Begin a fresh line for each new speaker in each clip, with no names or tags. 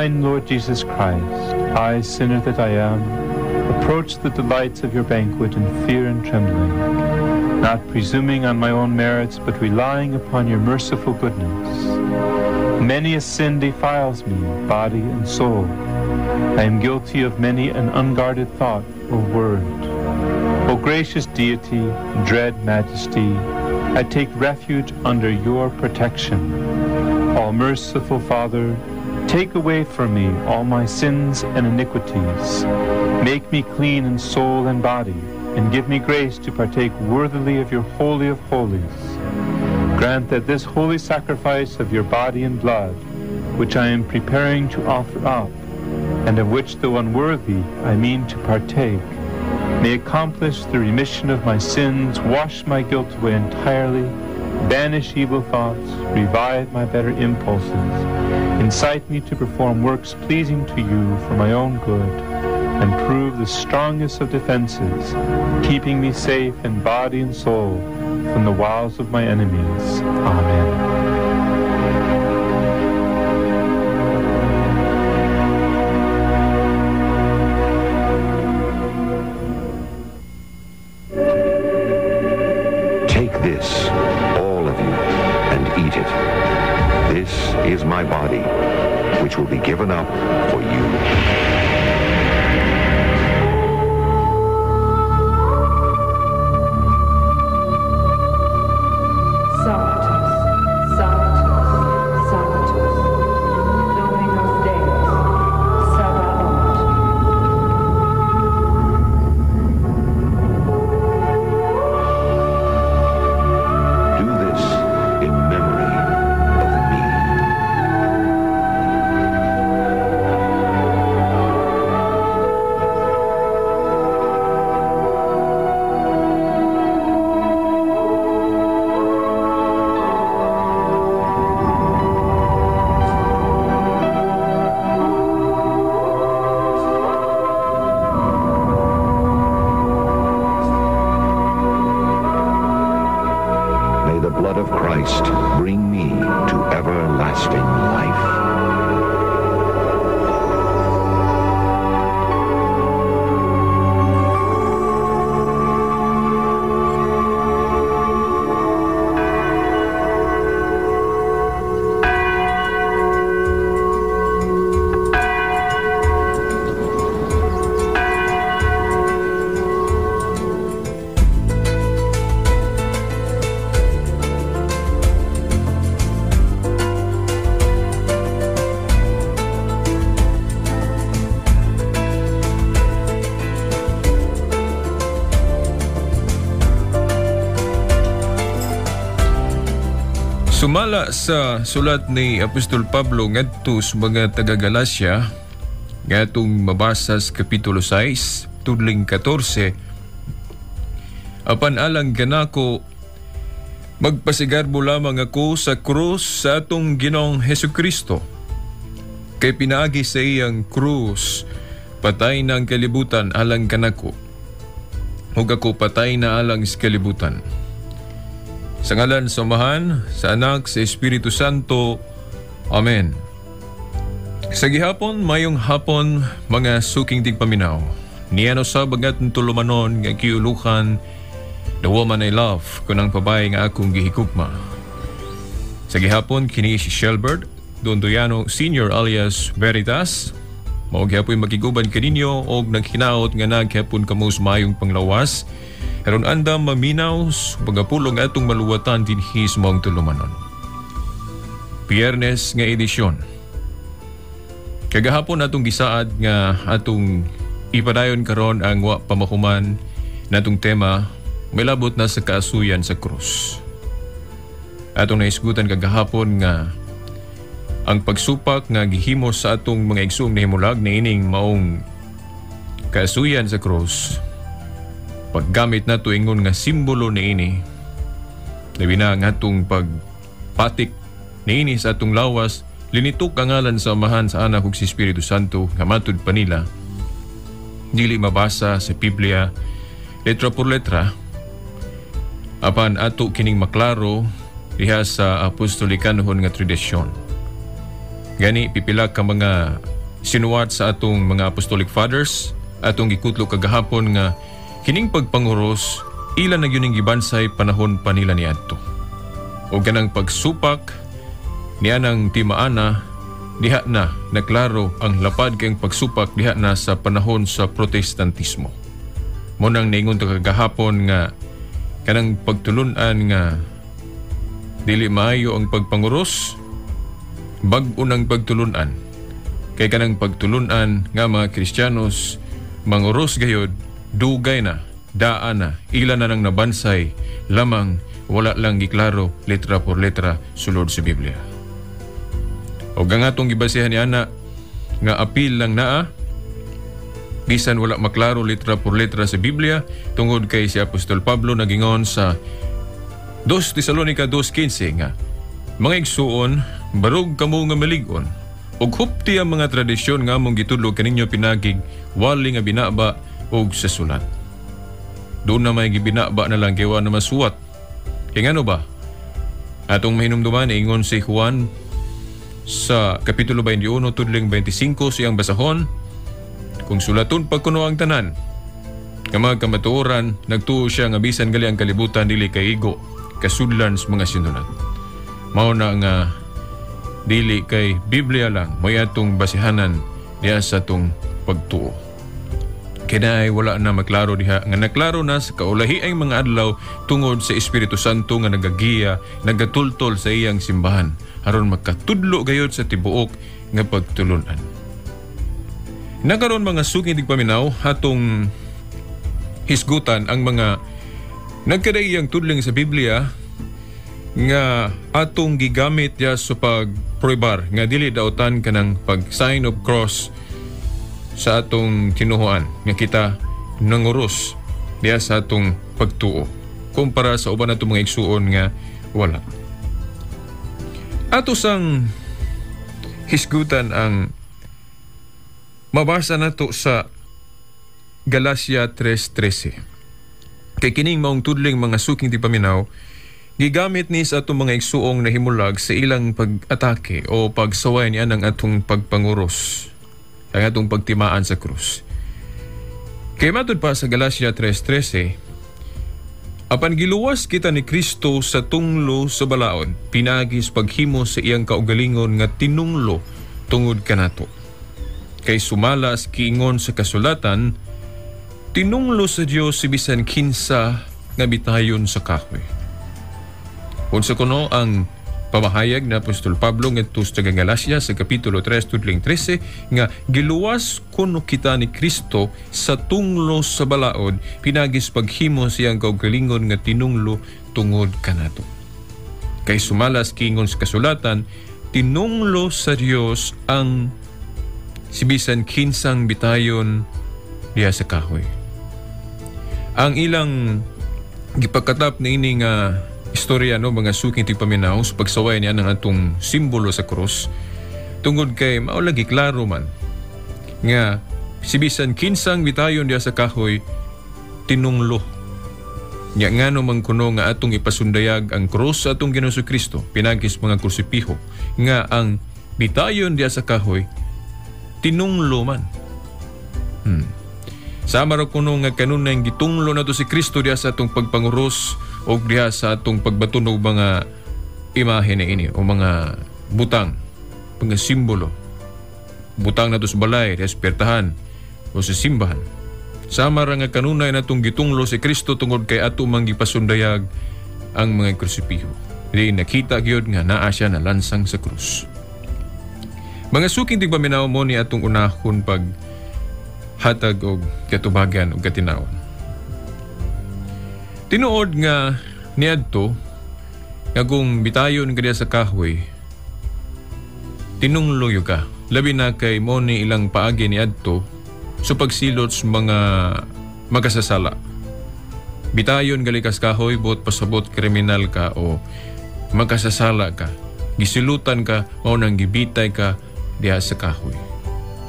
Divine Lord Jesus Christ, I, sinner that I am, approach the delights of your banquet in fear and trembling, not presuming on my own merits, but relying upon your merciful goodness. Many a sin defiles me, body and soul. I am guilty of many an unguarded thought or word. O gracious Deity, dread Majesty, I take refuge under your protection. All merciful Father, take away from me all my sins and iniquities. Make me clean in soul and body, and give me grace to partake worthily of your Holy of Holies. Grant that this holy sacrifice of your body and blood, which I am preparing to offer up, and of which, though unworthy, I mean to partake, may accomplish the remission of my sins, wash my guilt away entirely, banish evil thoughts, revive my better impulses, incite me to perform works pleasing to you for my own good, and prove the strongest of defenses, keeping me safe in body and soul from the wiles of my enemies. Amen.
Take this, all of you, and eat it. This is my body, which will be given up for you.
Sanctus, Sanctus, Sanctus, Dominus Deus, Sabaoth.
Do this in memory of me. May the blood of Christ bring me to everlasting life.
Sumala sa sulat ni Apostol Pablo ngadto sa mga taga-Galacia, ngadtong mabasa sa Kapitulo 6, tudling 14, apan alang kanako, magpasigarbo lamang ako sa krus sa atong Ginoong Hesukristo. Kay pinaagi sa iyang krus, patay na ang kalibutan alang kanako, ug ako patay na alang sa kalibutan. Sa ngalan sa Amahan, sa Anak, sa Espiritu Santo. Amen. Sa gihapon, mayong hapon, mga suking tigpaminaw. Niya usab ang atong tulumanon nga giulukan, The Woman I Love, kunang pabay nga akong gihigugma. Sa gihapon, kini si Shelbert Dondoyano Senior alias Veritas. Mao gihapoy makiguban kaninyo og naghinaot nga naghapon kamo sa maayong panglawas. Aron andam maminaw sa pagapulong atong maluwatan dinhi sa maong tulumanon. Biyernes nga edisyon. Kagahapon atong gisaad nga atong ipadayon karon ang wa pamahuman natong tema milabot na sa kaasuyan sa krus. Atong naisgutan kagahapon nga ang pagsupak nga gihimo sa atong mga igsoong nahimulag niining maong kaasuyan sa krus, paggamit nato ingon nga simbolo niini, labi na ang atong pagpatik niini sa atong lawas, linitok ang ngalan sa Amahan, sa Anak ug sa Espiritu Santo nga matud pa nila dili mabasa sa Biblia letra por letra, apan ato kining maklaro diha sa apostolikanon nga tradisyon. Gani pipila ka mga Sinuwat sa atong mga Apostolic Fathers, atong gikutlo kagahapon nga kining pagpanguros ila na gyud ning gibansay panahon pa nila niadto. O ganang pagsupak niya ng timaana diha na naklaro ang lapad kayong pagsupak diha na sa panahon sa Protestantismo. Mo nang niingon ta kagahapon nga kanang pagtulun-an nga dili maayo ang pagpanguros, bag-o ng pagtulun-an. Kay kanang pagtulun-an nga mga Kristiyanos manguros gayod, dugay na, daan na, ila na nang nabansay, lamang wala lang giklaro letra por letra sulod sa Biblia. O ang atong gibasihan ni ana nga apil lang naa, bisan wala maklaro letra por letra sa Biblia, tungod kay si Apostol Pablo nagingon sa 2 Tesalonica 2:15 nga mga igsuon, barug kamo nga malig-on ug hupti ang mga tradisyon nga among gitudlo kaninyo pinagig wali nga binaba og sa sulat. Doon na may gibinaba na lang kay wa na masuwat. Kay ngano ba? Atong mahinumduman, ingon si Juan sa Kapitulo 21 tudling 25 siyang basahon, kung sulaton pa kuno ang tanan nga mga kamatuoran, nagtuo siya nga bisan gali ang kalibutan dili kay igo kasudlan sa mga sinulat. Mao na nga dili kay Biblia lang may atong basihanan diha sa atong pagtuo. Kaya wala na maklaro diha nga naklaro na sa kaulahi ang mga adlaw tungod sa Espiritu Santo nga nagagiya, nagatultol sa iyang simbahan aron makatudlo gayod sa tibuok nga pagtulunan. Nakaron mga suking tigpaminaw, atong hisgutan ang mga nagkadaiyang tudling sa Biblia nga atong gigamit ya sa pagproibar nga dili dautan kanang pag sign of cross sa atong tinuhuan nga kita nanguros diya sa atong pagtuo kumpara sa uban natong mga igsuon nga wala. Ato sang hisgutan ang mabasa nato sa Galatia 3:13. Kay kining maong tudling mga suking tipaminaw, gigamit ni sa atong mga igsuong nahimulag sa ilang pag-atake o pagsaway niya ng atong pagpanguros, ang atong pagtimaan sa krus. Kay matud pa sa Galatia 3:13, apan giluwas kita ni Kristo sa tunglo sa balaod, pinagis paghimo sa iyang kaugalingon nga tinunglo tungod kanato. Kay sumala sa kiingon sa kasulatan, tinunglo sa Dios si bisan kinsa nga bitayon sa kahoy. Unsa kuno ang pamahayag na Apostol Pablo ngadto sa Galatia sa Kapitulo 3 tudling 13 nga giluwas kuno kita ni Kristo sa tunglo sa balaod, pinagis paghimo siyang kaugalingon nga tinunglo tungod kanato. Kay sumalas kiingon sa kasulatan, tinunglo sa Dios ang sibisan kinsang bitayon diha sa kahoy. Ang ilang gipakatap niini nga istorya no mga suking tigpaminaw sa pagsaway niya ng atong simbolo sa krus, tungod kay mao lagi klaro man nga sibisan kinsang bitayon diha sa kahoy tinunglo. Nya ngano man kuno nga atong ipasundayag ang krus sa atong Ginoong Kristo pinagis mga krusipiho nga ang bitayon diha sa kahoy tinunglo man. Sama ra kuno nga kanunay gitunglo nato si Kristo diha sa atong pagpanguros o diha sa atong pagbaton og mga imahe na ini o mga butang, mga simbolo. Butang nato sa balay, diha sa pertahan o sa simbahan. Sama ra nga kanunay natong gitunglo si Kristo tungod kay ato mang gipasundayag ang mga krusipiho. Di nakita gyud nga naa siya nalansang sa krus. Mga suking tigpaminaw mo ni atong unahon pag hatag og katubagan og katinawon. Tinuod nga niadto nga kung bitayon ka diha sa kahoy, tinunglo gyud ka. Labi na kay mo ni ilang paagi niadto sa pagsilot sa mga makasasala. Bitayon gali kas kahoy, buot pasabot kriminal ka o makasasala ka. Gisilutan ka, mao nang gibitay ka diha sa kahoy.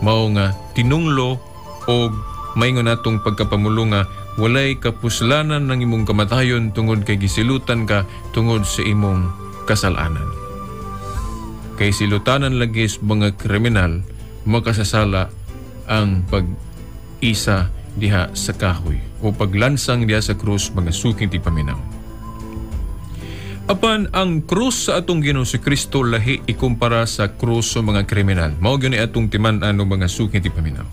Mao nga tinunglo og maingon natong pagkapamulo nga walay kapuslanan ng imong kamatayon tungod kay gisilutan ka tungod sa imong kasalanan. Kay silutanan lagi sa mga kriminal makasasala ang pag-isa diha sa kahoy o paglansang diha sa krus, mga suking tigpaminaw. Apan ang krus sa atong Ginoong si Kristo lahi ikumpara sa krus sa mga kriminal. Mao gyud ni atong timan-an, mga suking tigpaminaw.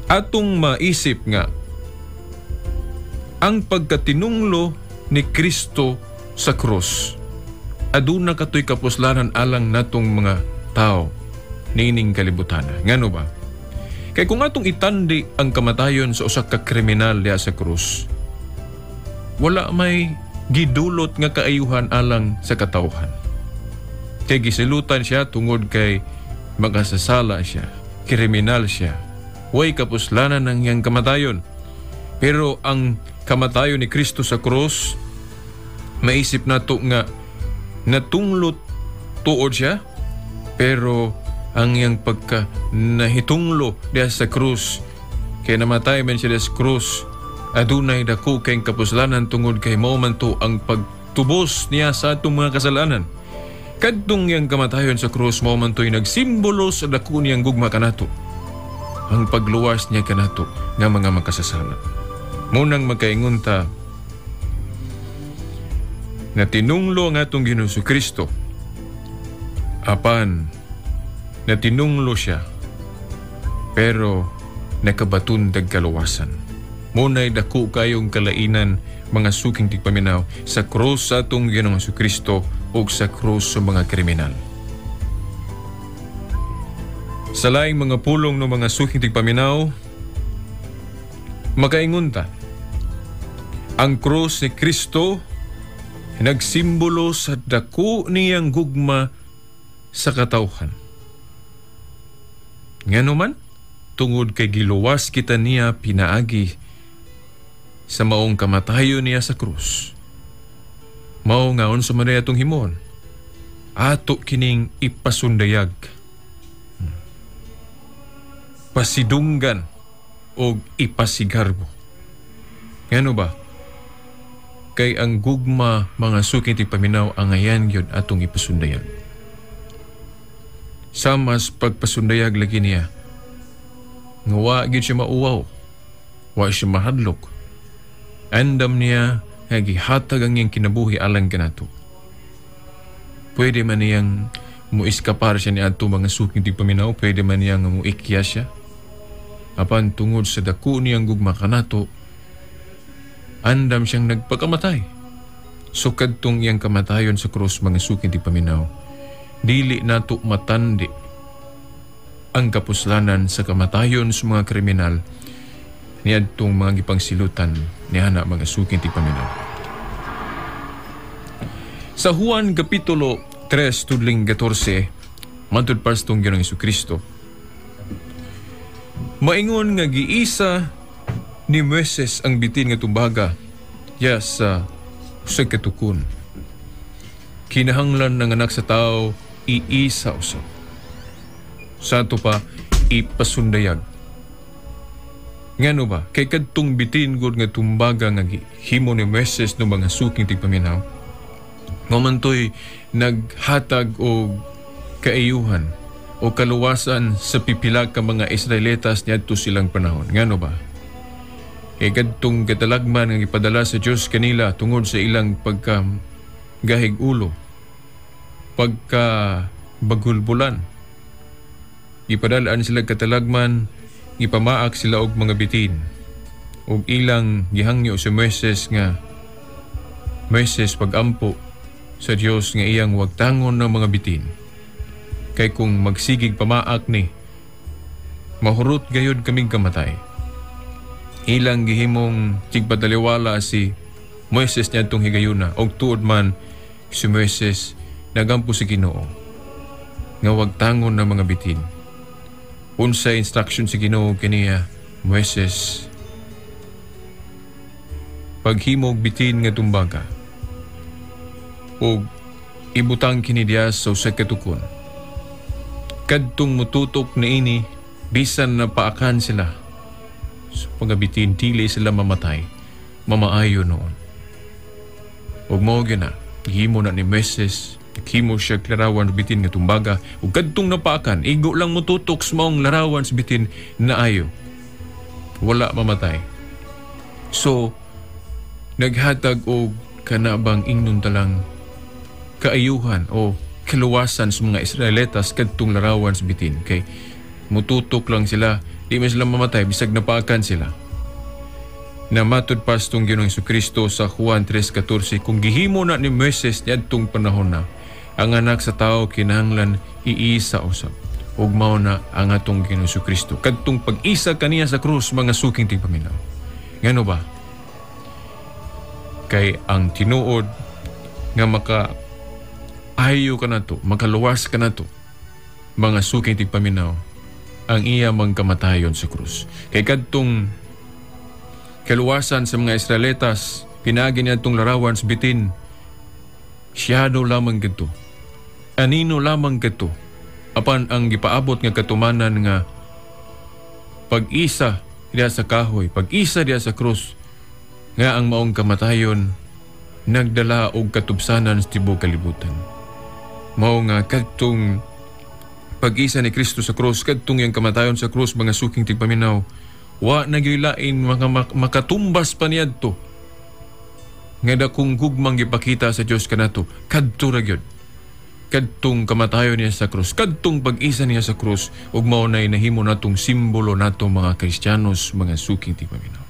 Atong maisip nga ang pagkatinunglo ni Kristo sa krus aduna katoy kapuslanan alang natong mga tao niining kalibutan. Ngano ba? Kay kung atong itandi ang kamatayon sa usa ka kriminal diha sa krus, wala may gidulot nga kaayuhan alang sa katawhan. Kay gisilutan siya tungod kay makasasala siya, kriminal siya. Way kapuslanan ng iyang kamatayon. Pero ang kamatayon ni Kristo sa krus, maisip nato nga natunglot tuod siya, pero ang iyang pagka nahitunglo diha sa krus, kay namatay man siya sa krus, adunay dako kay kapuslanan tungod kay mao man to ang pagtubos niya sa atong mga kasalanan. Kadtong iyang kamatayon sa krus, mao man to'y nagsimbolo sa dako niyang gugma kanato, ang pagluwas niya kanato nga mga makasasala. Munang magkaingon ta na tinunglo ang atong Ginoong Kristo, apan natinunglo siya pero nakabaton dag kaluwasan. Muna'y dako kayong kalainan, mga suking tigpaminaw, sa krus sa atong Ginoong Kristo ug sa krus sa mga kriminal. Sa laing mga pulong ng mga suking tigpaminaw, makaingon ta, ang krus ni Kristo nagsimbolo sa dako niyang gugma sa katawhan. Nganuman, tungod kay giluwas kita niya pinaagi sa maong kamatayon niya sa krus. Mao nga unsa man atong himon, ato kining ipasundayag, pasidunggan og ipasigarbo. Ngano ba? Kay ang gugma, mga suking tigpaminaw, ang ayan gyud atong ipasundayag. Samas pagpasundayag lagi niya nga wa gyud siya mauwaw, wa siya mahadlok. Andam niya nga gihatag ang iyang kinabuhi alang kanato. Pwede man niyang muiskapar siya ni adto, mga suking tigpaminaw, pwede man niyang muikya siya. Apan tungod sa dako niyang gugma kanato, andam siyang nagpakamatay. So kadtong iyang kamatayon sa krus, mga suking tigpaminaw, dili nato matandi ang kapuslanan sa kamatayon sa mga kriminal niadtong mga gipangsilutan ni ana, mga suking tigpaminaw. Sa Juan Kapitulo 3 tudling 14, matud pa sa atong Ginoong Kristo, maingon nga giisa ni Moises ang bitin nga tumbaga ya sa usa ka tukon. Kinahanglan ng anak sa tao iisa usab. Sa ato pa ipasundayag. Ngano ba? Kay kadtong bitin gud nga tumbaga nga gihimo ni Moises no, mga suking tigpaminaw, nga man to'y naghatag og kaayuhan o kaluwasan sa pipila ka mga Israelitas niadto silang panahon. Ngano ba? Kay kadtong katalagman nga gipadala sa Dios kanila tungod sa ilang pagka gahig ulo, pagka bagulbulan, gipadalaan sila katalagman, gipamaak sila og mga bitin, ug ilang gihangyo si Moises nga, "Moises, pagampo sa Dios nga iyang wagtangon ng mga bitin. Kay kung magsigig pamaak ni, mahurot gayud kaming kamatay." Ilang gihimong tigpadaliwala si Moises niadtong higayuna, og tuod man si Moises nagampo sa Ginoo nga wagtangon ng mga bitin. Unsa instruction sa Ginoo kaniya? "Moises, paghimog bitin nga tumbaga ug ibutang kini diya sa usa ka tukon. Kadtong mututok niini, bisan na paakan sila sa pagabitin, dili sila mamatay, mamaayo noon." Ug mao gyud na gihimo na ni Moises. Himo siya larawan sa bitin nga tumbaga ug kadtong napaakan, igo lang motutok sa maong larawan sa bitin na ayo. Wala mamatay. So, naghatag og kanabang ingnon talang kaayuhan o kaluwasan sa mga Israelitas kadtong larawan sa bitin kay mututok lang sila, di man sila mamatay bisag napaakan sila. Na matud pa sa atong Ginoong Kristo sa Juan 3:14, kung gihimo na ni Moises niadtong panahon na, ang anak sa tao kinahanglan iisa usab. Ug mao na ang atong Ginoong Kristo kadtong pag-isa kaniya sa krus, mga suking tigpaminaw. Ngano ba? Kay ang tinuod nga maka ayo ka nato, makaluwas ka nato, mga suking tigpaminaw, ang iya mang kamatayon sa krus. Kay kadtong kaluwasan sa mga Israelitas, pinaagi niya itong larawan sa bitin, shadow lamang kadto, anino lamang kadto, apan ang gipaabot nga katumanan nga pag-isa diya sa kahoy, pag-isa diya sa krus, nga ang maong kamatayon nagdala og katubsanan sa tibuok kalibutan. Mao nga kadtong pag-isa ni Kristo sa krus, kadtong iyang kamatayon sa krus, mga suking tigpaminaw, wa na gyud lain mga makatumbas pa niadto nga dakong gugmang gipakita sa Dios kanato, kadto ra gyud. Kadtong kamatayon niya sa krus, kadtong pag-isa niya sa krus, ug mao nay nahimo natong simbolo nato mga Kristiyanos, mga suking tigpaminaw.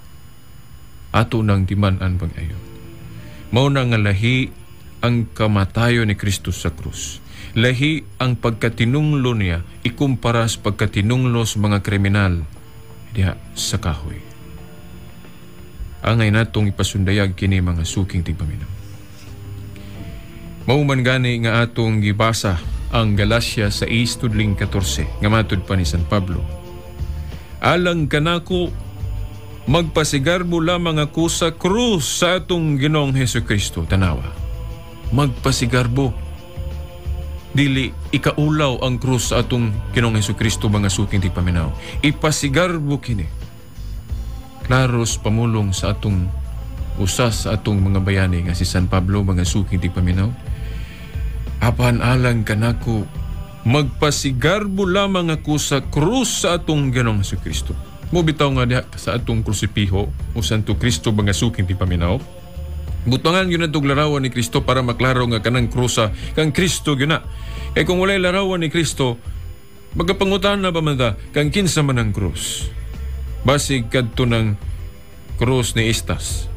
Ato nang timan-an pag-ayo. Mao na nga lahi ang kamatayon ni Kristo sa krus. Lahi ang pagkatinunglo niya ikumpara sa pagkatinunglo sa mga kriminal diha sa kahoy. Angay natong ipasundayag kini, mga suking tigpaminaw. Mao man gani nga atong gibasa ang Galacia 6:14 nga matud pa ni San Pablo. Alang kanako, magpasigarbo lamang ako sa krus sa atong Ginoong Hesus Kristo. Tanawa. Magpasigarbo. Dili ikaulaw ang krus sa atong Ginoong Hesus Kristo, mga suking tigpaminaw. Ipasigarbo kini. Klaros pamulong sa atong usas sa atong mga bayani nga si San Pablo, mga suking tigpaminaw. Apan alang kanako, magpasigarbo lamang ako sa krus sa atong Ginoong Hesus Kristo. Mo bitaw nga diha sa atong krusipiho o Santo Kristo, mga suking tigpaminaw. Butangan gyud natong larawan ni Kristo para maklaro nga kanang krusa kang Kristo gyud na. Kay kung walay larawan ni Kristo, magapangutan na ba man ta kang kinsa man ang krus? Basig kadto ng krus ni Istas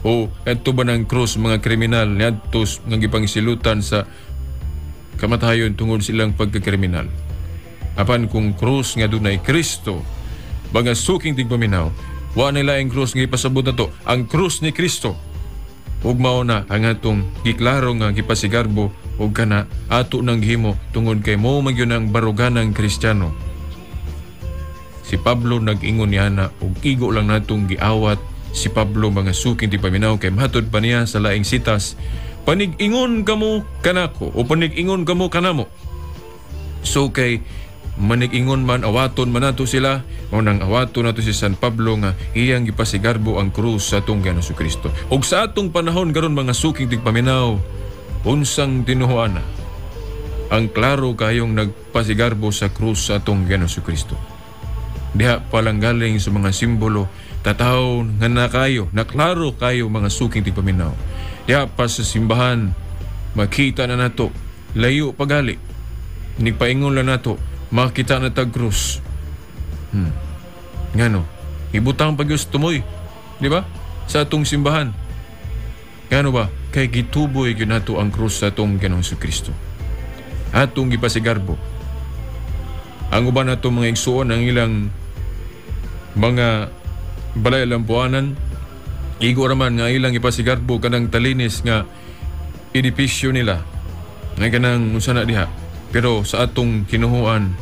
o kadto ba ng krus mga kriminal niadto nga gipangsilutan sa kamatayon tungod silang pagkakriminal. Apan kung krus nga dunay Kristo, mga suking tigpaminaw, wa na laing krus nga ipasabot nato, ang krus ni Kristo. Ug mao na ang atong giklaro nga gipasigarbo ug kana ato nang gihimo tungod kay mo man gyud ang baruganang Kristiyano. Si Pablo nag-ingon niya na ug igo lang natong giawat si Pablo, mga suking tigpaminaw, kay matud pa niya sa laing sitas, panig-ingon kamo kanako o panig-ingon kamo kanamo. So kay manig-ingon man, awaton man nato sila, mao nang awaton nato si San Pablo nga iyang gipasigarbo ang krus sa atong Ginoong Kristo. Ug sa atong panahon karon, mga suking tigpaminaw, unsang tinuhuan na ang klaro kayong nagpasigarbo sa krus sa atong Ginoong Kristo? Diha palang galing sa mga simbolo, tataw nga nakayo, naklaro kayo, mga suking tigpaminaw. Diha pa sa simbahan, makita na nato, layo pagali. Nigpaingon lang nato, makita na tag krus. Ngano? Ibutang pag tumoy, di ba? Sa atong simbahan. Ngano ba? Kay gituboy gyud nato ang krus sa atong Ginoong Kristo. Atong gipasigarbo. Ang uban nato mga igsuon ang ilang mga balay lampuanan, igo raman nga ilang ipasigarbo kanang talinis nga edipisyo nila. Nga kanang unsa na diha. Pero sa atong kinuhuan,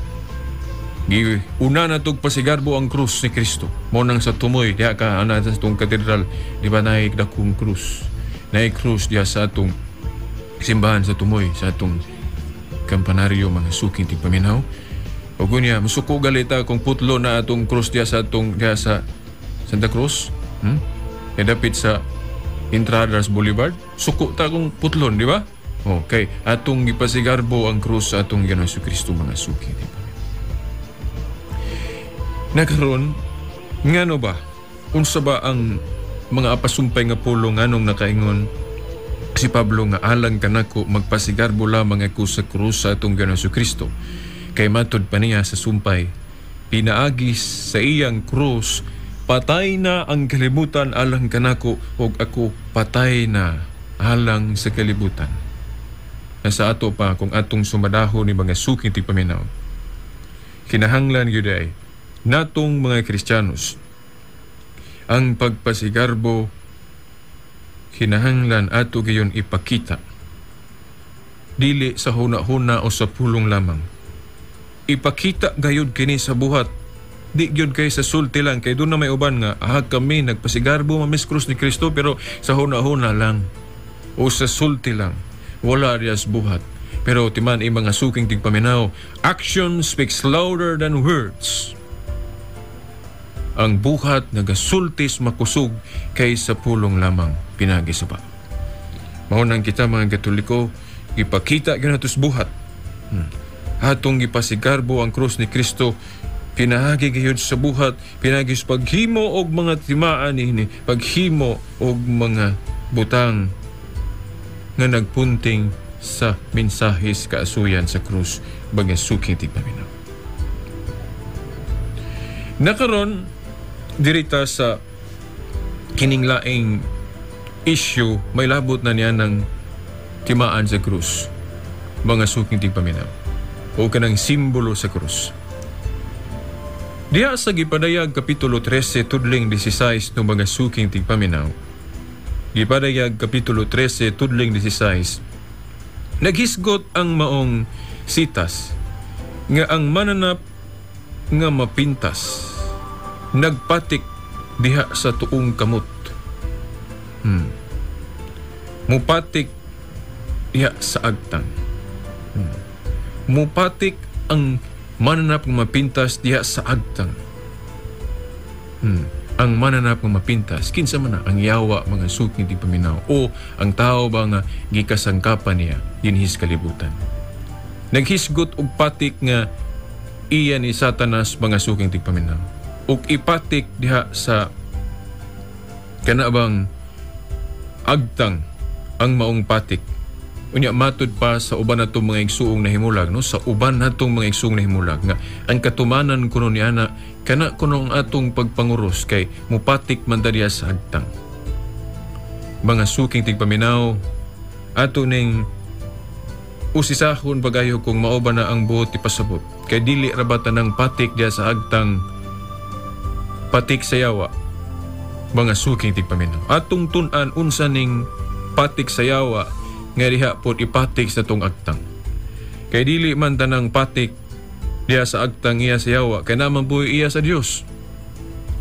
una na tog pasigarbo ang krus ni Kristo. Mao nang sa tumoy diha ka ana sa atong katedral, di ba naay dakong krus. Naay krus diha sa atong simbahan sa tumoy, sa atong kampanaryo, mga suking tigpaminaw. Ug unya musuko galita kung putlo na atong krus diha sa atong diha sa Santa Cruz, Dapit sa Entradas Boulevard, suko ta kung putlon, di ba? Okay, atong gipasigarbo ang krus sa atong Ginoong Kristo, mga suki, di ba? Nakaron, ngano ba? Unsa ba ang mga apasumpay nga pulong, nganong nakaingon si Pablo nga alang kanako magpasigarbo lamang ako sa krus sa atong Ginoong Kristo? Kay matod pa niya sa sumpay, pinaagi sa iyang krus, patay na ang kalibutan alang kanako ug ako patay na alang sa kalibutan. Na sa ato pa, kung atong sumadahon ni mga suking tigpaminaw, kinahanglan gyud ay natong mga Kristiyanos ang pagpasigarbo, kinahanglan ato gayon ipakita, dili sa huna-huna o sa pulong lamang. Ipakita gayud kini sa buhat, di gyud kay sa sulti lang, kay doon na may uban nga kami nagpasigarbo mamis krus ni Kristo, pero sa huna-huna lang o sa sulti lang, wala riyas buhat. Pero timan i mga suking tigpaminaw, action speaks louder than words. Ang buhat nagasultis makusog kaysa pulong lamang pinagi sa ba. Mao nang kita mga Katoliko, ipakita gyud buhat. Atong gipasigarbo ang krus ni Kristo pinaagi gayud sa buhat, pinaagi sa paghimo og mga timaan niini, paghimo og mga butang nga nagpunting sa mensahis kaasuyan sa krus, mga suking tigpaminaw. Nakaron dirita sa kining laing issue, may labot na niya ng timaan sa krus, mga suking tigpaminaw, o kanang simbolo sa krus. Diha sa Gipadayag Kapitulo 13 tudling 16 no, mga suking tigpaminaw. Gipadayag Kapitulo 13 tudling 16. Naghisgot ang maong sitas nga ang mananap nga mapintas nagpatik diha sa tuong kamot. Mupatik diha sa agtang. Mupatik ang mananap nga mapintas diha sa agtang. Ang mananap nga mapintas, kinsa man na? Ang yawa, mga suking tigpaminaw, o ang tao ba nga gikasangkapan niya dinhis kalibutan. Naghisgot og patik nga iya ni Satanas, mga suking tigpaminaw. Ug ipatik diha sa kanabang agtang ang maong patik. Unya matud pa sa uban natong mga igsuong nahimulag, no, sa uban natong mga igsuong nahimulag nga ang katumanan kuno ni ana kana kuno ang atong pagpanguros kay mupatik man diha sa agtang. Mga suking tigpaminaw, ato ning usisahon pagayo kung mao ba na ang buot ipasabot, kay dili ra ba tanang patik diha sa agtang patik sa yawa, mga suking tigpaminaw. Atong tun-an unsa ning patik sa yawa nga diha pod ipatik sa tong agtang. Kay dili man tanang patik diha sa agtang iya sa yawa, kay naman po iya sa Dios.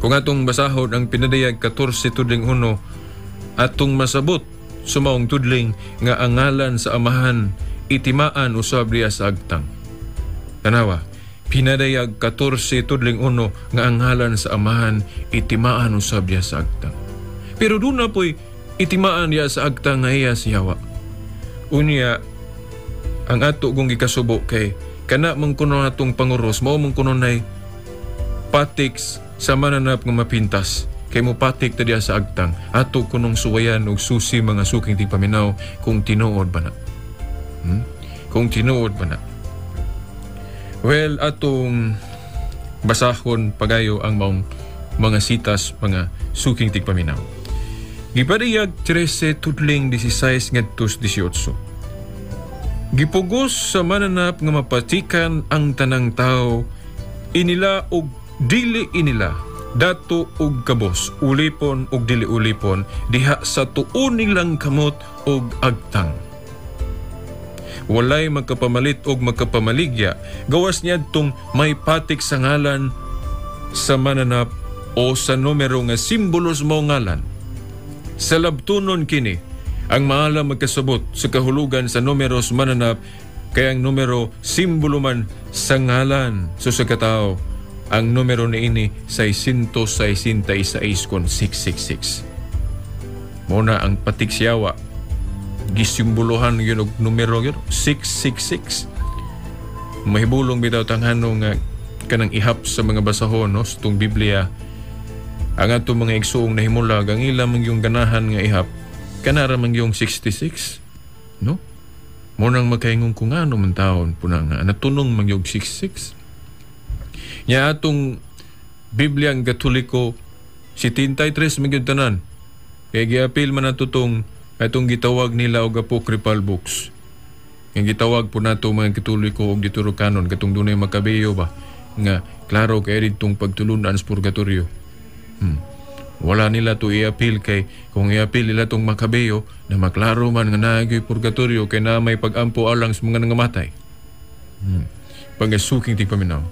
Kung atong basahon ang Pinadayag 14 tudling 1, atong masabot sumaong tudling nga ang ngalan sa Amahan itimaan usab diha sa agtang. Tanawa, Pinadayag 14 tudling 1 nga ang ngalan sa Amahan itimaan usab diha sa agtang. Pero doon na po'y itimaan diha sa agtang nga iya sa yawa. Unya, ang ato kong gikasubo kay kana man kuno atong panguros, mao man kuno nay patiks sa mananap nga mapintas, kay mo patik ta diha sa agtang. Ato kunong suwayan og susi, mga suking tigpaminaw, kung tinuod ba na. Kung tinuod ba na. Well, atong basahon pagayo ang maong mga sitas, mga suking tigpaminaw. Gipadayag 13 tudling 16 ngadto 18. Gipugos sa mananap nga mapatikan ang tanang tao, inila og dili inila, dato og kabos, ulipon og dili ulipon, diha sa tuon nilang kamot og agtang. Walay magkapamalit og magkapamaligya, gawas niadtong may patik sa ngalan sa mananap o sa numero nga simbolos mo ngalan. Sa labtunon kini, ang maalam magkasabot sa kahulugan sa numero sa mananap, kay ang numero simbolo man sa ngalan so sa katao. Ang numero niini 666 kon 666. Muna ang patik siyawa. Gisimbolohan gyud og numero gyud, 666. Mahibulong bitaw tanghano nga kanang ihap sa mga basahon, no, sa itong Biblia. Ang atong mga igsuong nahimulag, ang ila man yung ganahan nga ihap kanara man yung 66, no? Mo nang makaingon ko nga ano man taon puna nga natunong man yung 66 nya. Atong Biblia ang Katoliko, 73 man gyud tanan, kay giapil man nato tong atong gitawag nila og apocryphal books, nga gitawag po nato mga Katoliko og Deuterocanon, katong dunay Makabeyo ba nga klaro kay ditong pagtulunan sa purgatorio. Wala nila to i-appeal, kay kung i-appeal nila tong Makabeyo na maklaro man nga naagyo'y purgatorio kay na may pag-ampo alang sa mga nangamatay. Pagasuking tigpaminaw.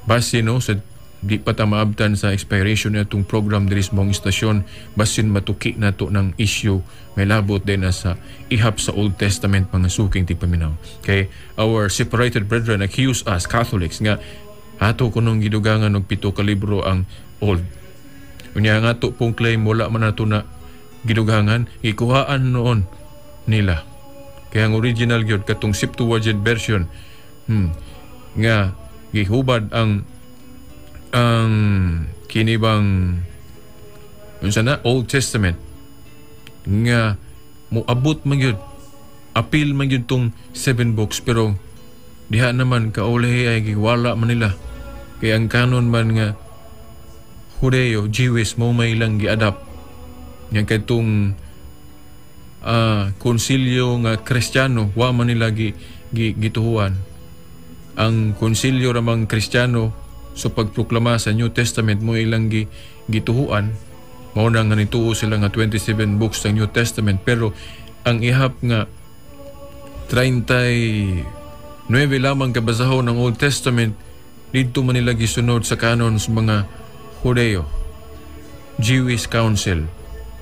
Base, no, sa di pa ta maabtan sa expiration na itong program diri sa maong istasyon, basin matuki na to ng issue may labot din na sa ihap sa Old Testament, mga suking tigpaminaw. Kay our separated brethren accuse us Catholics nga ato kunong gidugangan og 7 ka libro ang Old. Unya nga ato pong claim, wala man nato na gidugangan, ikuhaan noon nila. Kaya ang original gyud katong Septuagint version, nga gihubad ang kini bang unsa na Old Testament nga moabot man gyud, apil man gyud tong seven books, pero diha naman kaulahi ay giwala man nila, kay ang canon man nga Judeo Jewish mo may lang gi-adapt nga katong konsilyo nga Kristiyano, wa man nila gi gituhuan. Ang konsilyo ramang Kristiyano sa pagproklama sa New Testament mo ilang gituhuan. Mao na nga nituo sila nga 27 books sa New Testament, pero ang ihap nga 39 lamang kabasahon ng Old Testament, didto man nila gisunod sa canon sa mga Judeo Jewish Council.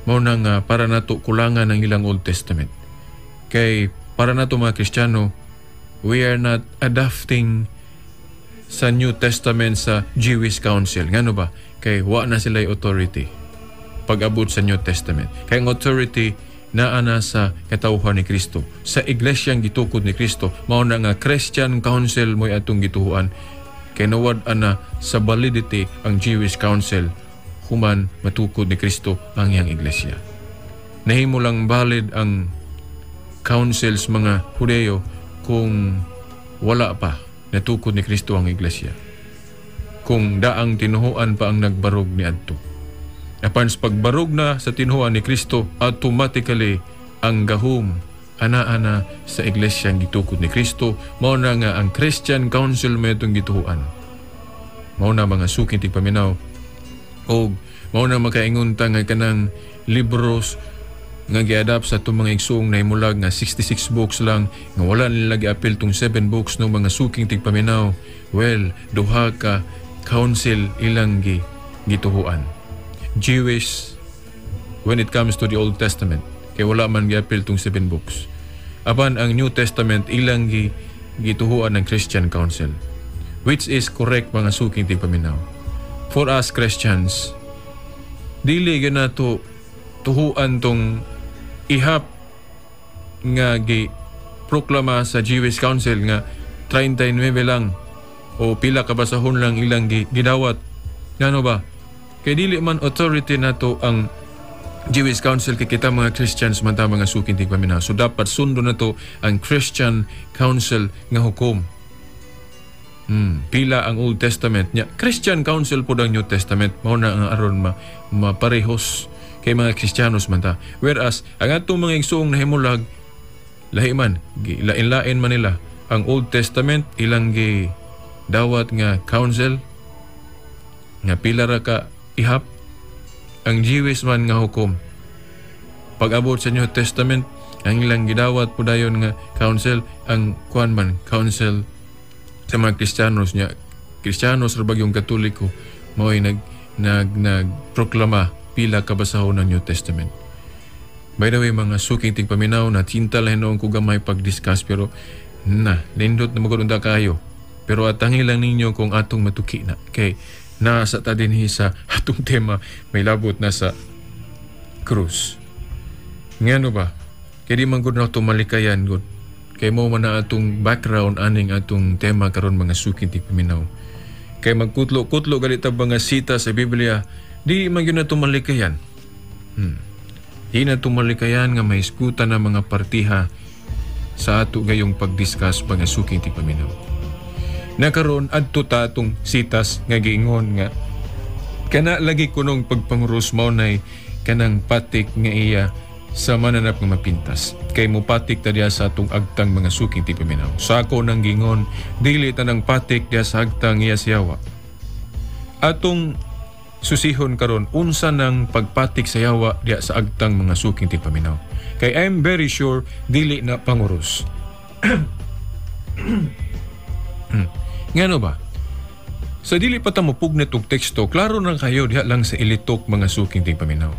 Mao na nga para nato kulangan ang ilang Old Testament, kay para nato mga Kristiyano, we are not adapting sa New Testament sa Jewish Council. Ngano ba? Kay wa na sila authority pag-abot sa New Testament. Kay ang authority naa na sa katawhan ni Kristo. Sa iglesyang gitukod ni Kristo, mao na nga Christian Council mo'y atong gituhuan. Kay nawad ana sa validity ang Jewish Council human matukod ni Kristo ang iyang iglesia. Nahimo lang valid ang councils mga Hudeo kung wala pa natukod ni Kristo ang iglesia. Kung daang tinuhuan pa ang nagbarog ni adto. Apan sa pagbarog na sa tinuhuan ni Kristo, automatically ang gahom ana-ana sa iglesia ang gitukod ni Kristo. Mao na nga ang Christian Council mo itong gituhuan. Mao na, mga suking tigpaminaw. Og mao na makaingon ta nga kanang libros nga giadapt sa atong mga igsuong nahimulag nga 66 books lang, nga wala nila giapil tong 7 books, no, mga suking tigpaminaw. Well, duha ka council ilang gituhuan. Jewish when it comes to the Old Testament, kay wala man giapil tong 7 books. Apan ang New Testament, ilang gituhuan ng Christian Council, which is correct, mga suking tigpaminaw. For us Christians, dili ganato tuhuan tong ihap nga gi proklama sa Jewish Council nga 39 lang o pila ka basahon lang ilang gidawat. Ngano ba? Kay dili man authority nato ang Jewish Council, kay kita mga Christians man ta, mga suking tigpaminaw. So dapat sundo nato ang Christian Council nga hukom. Pila ang Old Testament nya. Christian Council po ang New Testament, mao na ang aron ma maparehos kay mga Kristiyanos man ta. Whereas ang atong mga igsuong nahimulag, lahi man, lain-lain man nila. Ang Old Testament ilang gi dawat nga council nga pila ra ka ihap, ang Jewish man nga hukom. Pag-abot sa New Testament, ang ilang gidawat po dayon nga council, ang kuan man council sa mga Kristiyanos niya. Kristiyanos ra bagyong Katoliko mao'y nag nag nagproklama pila ka basahon ng New Testament. By the way, mga suking tigpaminaw, na tinta lang noon ko gamay pag-discuss, pero na, nindot na magod kayo. Pero atangi lang ninyo kung atong matuki na. Kay nasa ta dinhi sa atong tema may labot na sa krus. Ngano ba? Kay di man gud nato malikayan gud. Kay mao man na atong background aning atong tema karon, mga suking tigpaminaw. Kay magkutlo-kutlo gali ta mga sita sa Biblia, di man gyud nato malikayan. Di nato malikayan nga mahisgutan ang mga partiha sa ato gayong pagdiscuss, mga suking tigpaminaw. Nakaron adto ta atong sitas nga giingon nga kana lagi kunong pagpanguros mao nay kanang patik nga iya sa mananap nga mapintas. Kay mupatik ta diya sa atong agtang, mga suking tigpaminaw. Sa ako nang gingon, dili ta nang patik diya sa agtang iya siyawa. Atong susihon karon unsa nang pagpatik sa yawa diya sa agtang, mga suking tigpaminaw. Kay I'm very sure dili na panguros. Ngano ba? Sa dili pa ta mopugnit og teksto, klaro na kayo diha lang sa ilitok, mga suking tigpaminaw.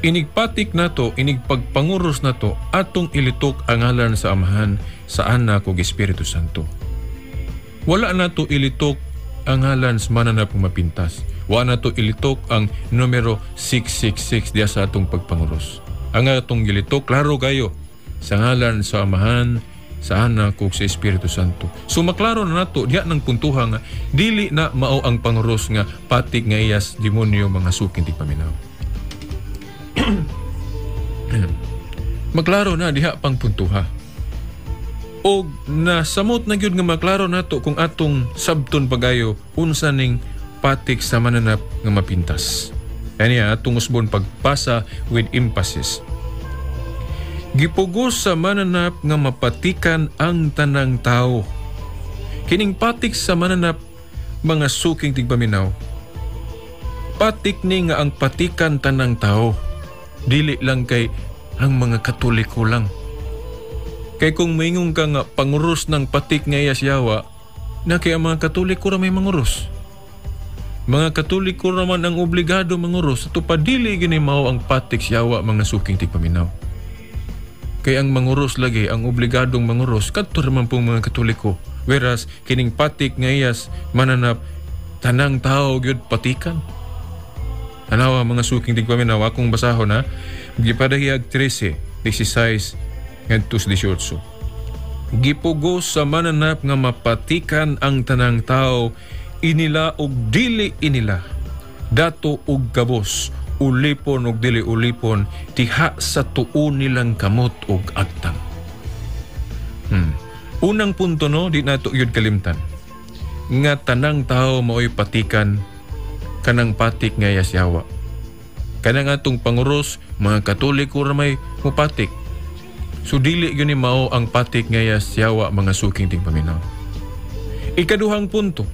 Inigpatik nato, inigpagpanguros nato, atong ilitok ang ngalan sa Amahan, sa Anak ug Espiritu Santo. Wala nato ilitok ang ngalan sa mananap nga mapintas. Wala nato ilitok ang numero 666 diya sa atong pagpanguros. Ang atong gilitok, klaro kayo, sa ngalan sa Amahan, sa Anak ug sa Espiritu Santo. So maklaro na nato diha ng puntuha nga dili na mao ang panguros nga patik nga iyas demonyo, mga suking tigpaminaw. Maklaro na diha pang puntuha. Og nasamot na gyud nga maklaro nato kung atong sabton pagayo unsa ning patik sa mananap nga mapintas. Kaniya atong usbon pagpasa with emphasis. Gipugos sa mananap nga mapatikan ang tanang tao. Kining patik sa mananap, mga suking tigpaminaw, patik ni nga ang patikan tanang tao. Dili lang kay ang mga Katoliko lang. Kay kung maingon ka nga panguros ng patik nga iya siyawa, na kay ang mga Katoliko ra may manguros. Mga Katoliko raman ang obligado manguros. Ato pa dili gini mao ang patik siyawa, mga suking tigpaminaw. Kay ang manguros lagi, ang obligadong manguros, kadto raman pong mga Katoliko. Whereas, kining patik nga iyas mananap, tanang tao gyud patikan. Tanawa, mga suking tigpaminaw, akong basahon ha. Gipadahiyag 13:16 ngadto sa 18. Gipugos sa mananap nga mapatikan ang tanang tao, inila og dili inila, dato og gabos, ulipon og dili ulipon, diha sa tuon nilang kamot og agtang. Unang punto no, di nato yun kalimtan nga tanang tao mao'y patikan kanang patik nga yasyawa. Kanang atong panguros, mga Katoliko ra may mupatik. So dili gyud ni mao ang patik nga yasyawa, mga suking tigpaminaw. Ikaduhang punto,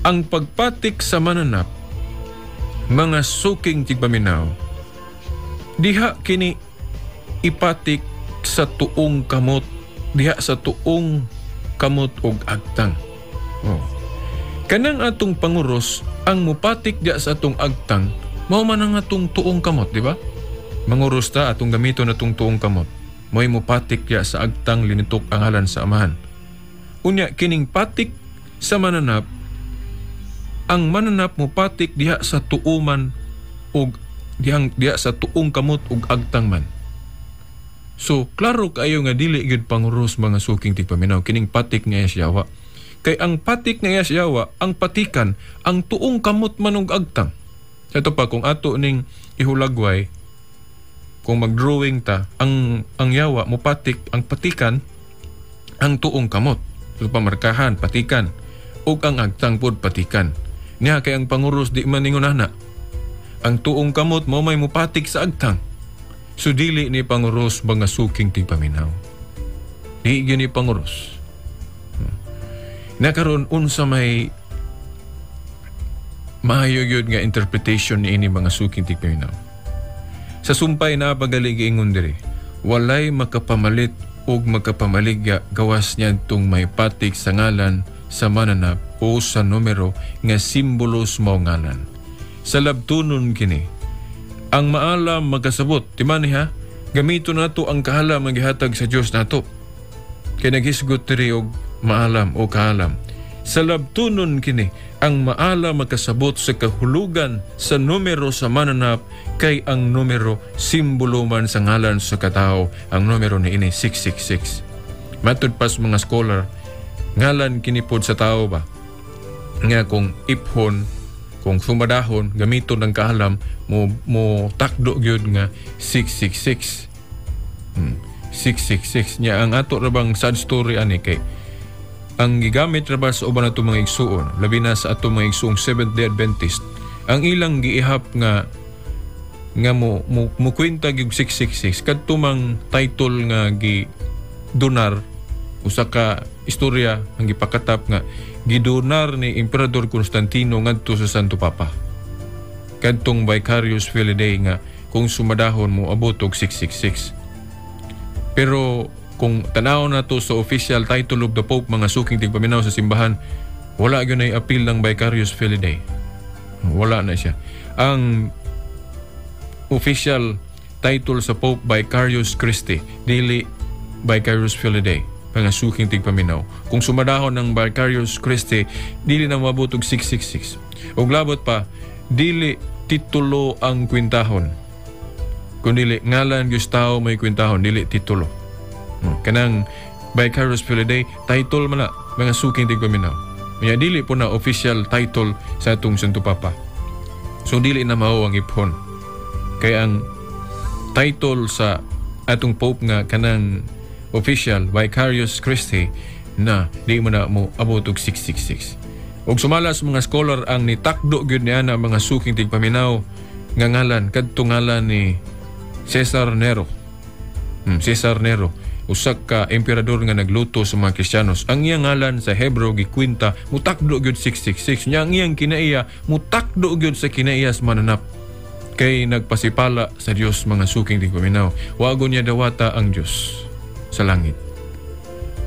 ang pagpatik sa mananap, mga suking tigpaminaw, diha kini ipatik sa tuong kamot, diha sa tuong kamot og agtang. Oh. Kanang atong panguros, ang mupatik diha sa atong agtang, mao man ang atong tuong kamot, di ba? Manguros ta, atong gamiton atong tuong kamot. Mo'y mupatik diha sa agtang linitok ang ngalan sa Amahan. Unya, kining patik sa mananap, ang mananap mupatik diha sa tuuman og diha sa tuong kamot ug agtang man. So, klaro kaayo nga dili gyud panguros, mga suking tigpaminaw, kining patik nga siyawa. Kay ang patik nga siyawa, ang patikan ang tuong kamot man ug agtang. Ito pa kung ato ning ihulagway, kung mag-drawing ta, ang yawa mupatik ang patikan ang tuong kamot. So pamarkahan patikan ug ang agtang pod patikan. Niya kay ang panguros di man ningon ana. Ang tuong kamot mo may mupatik sa agtang. So dili ni panguros, mga suking tigpaminaw. Di gyud ni panguros. Nakaron unsa may maayo gyud nga interpretation niini, mga suking tigpaminaw? Sa sumpay na pagali giingon diri, walay makapamalit ug makapamaligya gawas niadtong may patik sa ngalan sa mananap o sa numero nga simbolo sa mao ngalan. Sa labtunon kini, ang maalam magkasabot. Timani ha, gamito nato ang kaalam nga gihatag sa Dios nato. Kay naghisgot diri og maalam o kaalam. Sa labtunon kini, ang maala makasabot sa kahulugan sa numero sa mananap, kay ang numero simbolo man sa ngalan sa katao. Ang numero ni ini 666. Matud pa sa mga scholar, ngalan kini pod sa tao ba? Nga kung iphon, kung sumadahon, gamiton ng kaalam, mo takdo gyud nga 666. 666. Nya ang ato ra bang sad story ani kay ang gigamit ra ba sa uban nato mga igsuon, labi na sa ato mga igsuong Seventh Day Adventist, ang ilang giihap nga nga mo kwenta gyud 666 kadto mang title nga gi donar, usa ka istorya ang gipakatap nga gidonar ni Emperador Constantino ngadto sa Santo Papa kadtong Vicarius Filii Dei nga kung sumadahon mo abot og 666. Pero kung tanaw na to sa official title of the Pope, mga suking tigpaminaw sa simbahan, wala gyud nay appeal ng Vicarius Filii Dei. Wala na siya. Ang official title sa Pope, Vicarius Christi, dili Vicarius Filii Dei, mga suking tigpaminaw. Kung sumadahon ng Vicarius Christi, dili na moabot og 666. Ug labot pa, dili titulo ang kwintahon. Kung dili ngalan gyud tao may kwintahon, dili titulo. Kanang Vicarius Filii Dei, title man na, mga suking tigpaminaw. Kaya dili po na official title sa atong Santo Papa. So dili na mao ang iphon. Kaya ang title sa atong Pope nga kanang official Vicarius Christi na di mo na mo abot og 666. Og sumala sa mga scholar, ang nitakdo gyud niya na mga suking tigpaminaw nga ngalan kadto ngalan ni Cesar Nero. Cesar Nero, usa ka emperador nga nagluto sa mga Kristiyanos. Ang iyang ngalan sa Hebreo gikwenta mutakdo gyud 666. Nya ang iyang kinaiya mutakdo gyud sa kinaiya sa mananap. Kay nagpasipala sa Dios, mga suking tigpaminaw. Wago niya dawata ang Dios sa langit.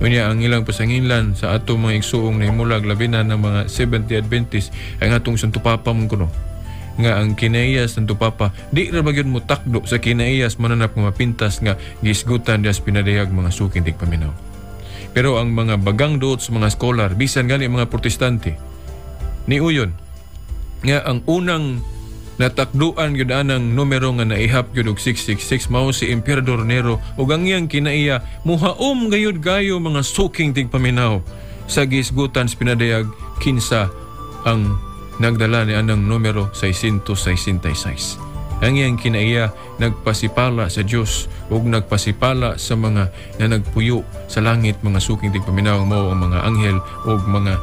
Unya ang ilang pasanginlan sa atong mga igsuong nahimulag, labi na ng mga Seventh-day Adventist, ang atong Santo Papa mong kuno. Nga ang kinaiya Santo Papa di ra ba gyud mutakdo sa kinaiya mananap nga mapintas nga gisgutan dias pinadayag, mga suking tigpaminaw. Pero ang mga bagang duot sa mga scholar, bisan gani mga Protestante, niuyon nga ang unang natakduan gyud anang numero nga naihap gyud og 666 mao si Emperador Nero, ug ang iyang kinaiya muhaom gayud gayo, mga suking tigpaminaw, sa gisgutan sa pinadayag kinsa ang nagdala ni anang numero 666. Ang iyang kinaiya nagpasipala sa Dios ug nagpasipala sa mga na nagpuyo sa langit, mga suking tigpaminaw, mao ang mga anghel ug mga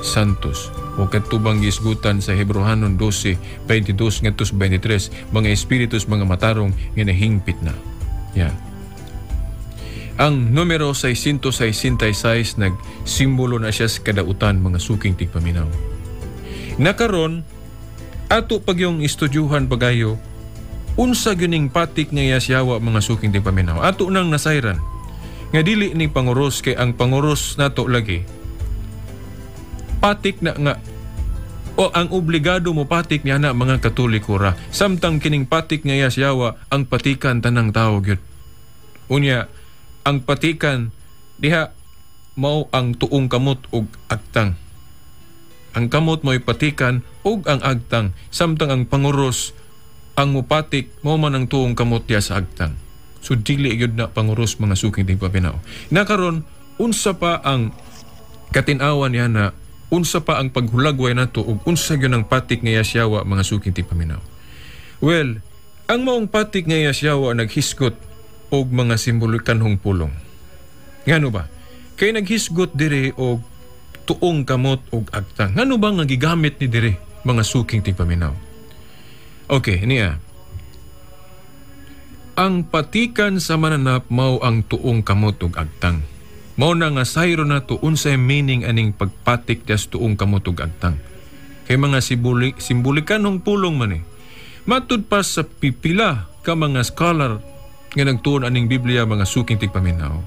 santos. O katubang gisgutan sa Hebrohanon 12:22 ngadto sa 23, mga espiritus mga matarong nga nahingpit na. Yeah. Ang numero 666 nagsimbolo na siya sa kadautan, mga suking tigpaminaw. Nakaron ato pagyong estudyuhan pagayo unsa gyuning patik nga yasyawa, mga suking tigpaminaw. Ato nang nasayran nga dili ni panguros, kay ang panguros nato lagi patik na nga o ang obligado mo patik niya na mga Katoliko ra, samtang kining patik nga yasyawa ang patikan tanang tao gyud. Unya ang patikan diha mao ang tuong kamot ug agtang. Ang kamot mo'y patikan ug ang agtang, samtang ang panguros ang mupatik mao man ang tuong kamot diha sa agtang. So dili gyud na panguros, mga suking tigpaminaw. Nakaron unsa pa ang katin-awan niya na, unsa pa ang paghulagway nato ug unsa gyud ang patik nga yasyawa, mga suking tigpaminaw? Well, ang maong patik nga yasyawa naghisgot og mga simbolikanhong pulong. Ngano ba? Kay naghisgot dire og tuong kamot og agtang. Ngano ba nga gigamit ni dire, mga suking tigpaminaw? Okay, niya. Ang patikan sa mananap mao ang tuong kamot ug agtang. Mao na nga sayro nato unsay meaning aning pagpatik des tuong kamot ug agtang. Kay mga simbolikanong pulong man eh. Matud pa sa pipila ka mga scholar nga nagtuon aning Biblia, mga suking tigpaminaw.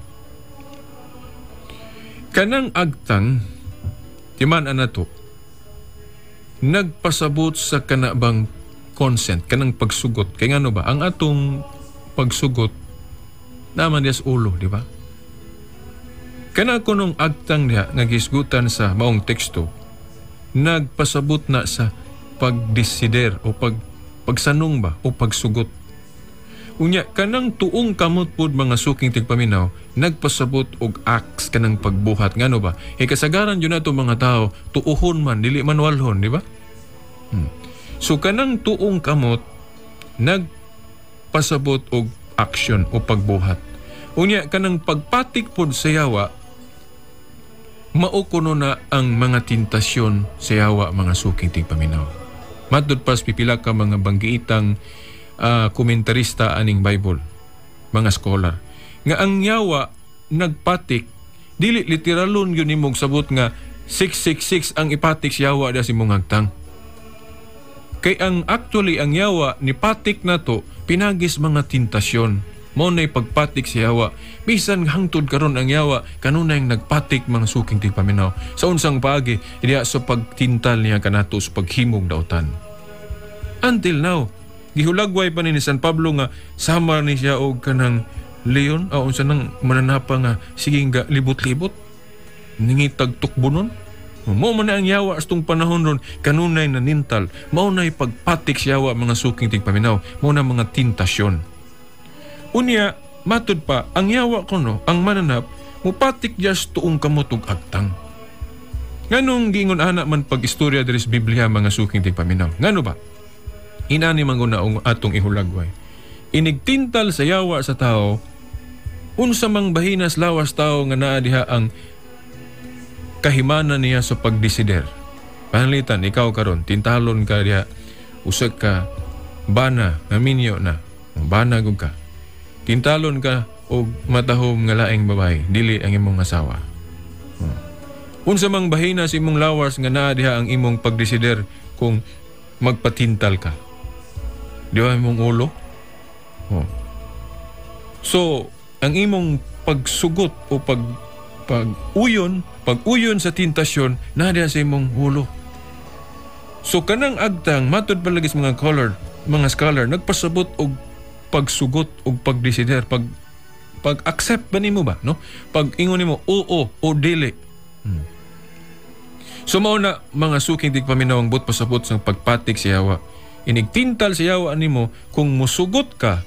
Kanang agtang timan anato nagpasabot sa kanabang consent, kanang pagsugot. Kay ngano ba ang atong pagsugot naman des ulo, di ba? Kana kunong agtang diha nga gisgutan sa maong teksto, nagpasabot na sa pagdesider o pagsanong ba o pagsugot. Unya kanang tuong kamot pod, mga suking tigpaminaw, nagpasabot og acts, kanang pagbuhat. Ngano ba? Eh kasagaran yun nato mga tao, tuuhon man, dili man walhon, di ba? So kanang tuong kamot nagpasabot og action o pagbuhat. Unya kanang pagpatik pod sa yawa, mao kuno na ang mga tentasyon sa yawa, mga suking tigpaminaw. Matud pas pipila ka mga banggiitang komentarista aning Bible, mga scholar, nga ang yawa nagpatik, dili literalon yun imong sabot nga 666 ang ipatik sa yawa da si imong agtang. Kay ang actually ang yawa ni patik nato pinagis mga tentasyon. Mao na'y pagpatik sa yawa. Bisan hangtod karon ang yawa kanunay nagpatik, mga suking tigpaminaw. Sa unsang paagi? Diya sa pagtintal niya kanato sa paghimog dautan. Until now, gihulagway pa ni San Pablo nga sama ni siya og kanang leon o unsa nang mananapa nga sige nga libot-libot ningitag tukbonon. Mao man na ang yawa sa tong panahon ron, kanunay nanintal. Mao na'y pagpatik sa yawa, mga suking tigpaminaw. Mao na mga tentasyon. Unya, matud pa, ang yawa kuno, ang mananap, mupatik jas tuong kamot ug agtang. Nganong giingon ana man pag istorya diri sa Biblia, mga suking tigpaminaw? Ngano ba? Inani man guna ang atong ihulagway. Inigtintal sa yawa sa tao, unsa mang bahinas lawas tao nga naa diha ang kahimana niya sa pagdesider. Pananglitan, ikaw karon, tintalon ka diha, usag ka bana, nga minyo na, bana gud ka. Tintalon ka og matahom nga laing babae, dili ang imong asawa. Unsa mang bahina sa imong lawas nga naa diha ang imong pagdesider kung magpatintal ka? Di ba imong ulo? Oh. So, ang imong pagsugot o pag-uyon sa tentasyon naa diha sa imong ulo. So kanang agtang, matud palagi sa mga scholar, nagpasabot og pagsugot og pagdesider, pag-accept ba nimo ba, no? Pag ingon nimo oo o dili. So mao na, mga suking tigpaminaw, ang buot pasabot sa pagpatik sa yawa. Inigtintal sa yawa nimo kung musugot ka,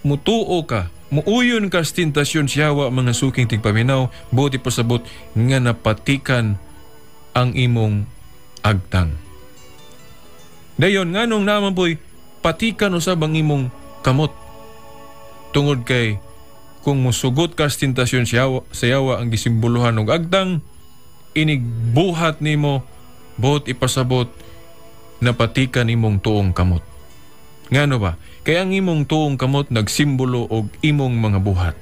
mutuo ka, muuyon ka sa tentasyon sa yawa, mga suking tigpaminaw, buot ipasabot nga napatikan ang imong agtang. Dayon, nganong naman po'y patikan usab ang imong kamot? Tungod kay kung musugot ka sa tentasyon sa yawa ang gisimboluhan og agtang, inigbuhat nimo, buot ipasabot napatikan imong tuong kamot. Ngano ba? Kaya ang imong tuong kamot nagsimbolo og imong mga buhat,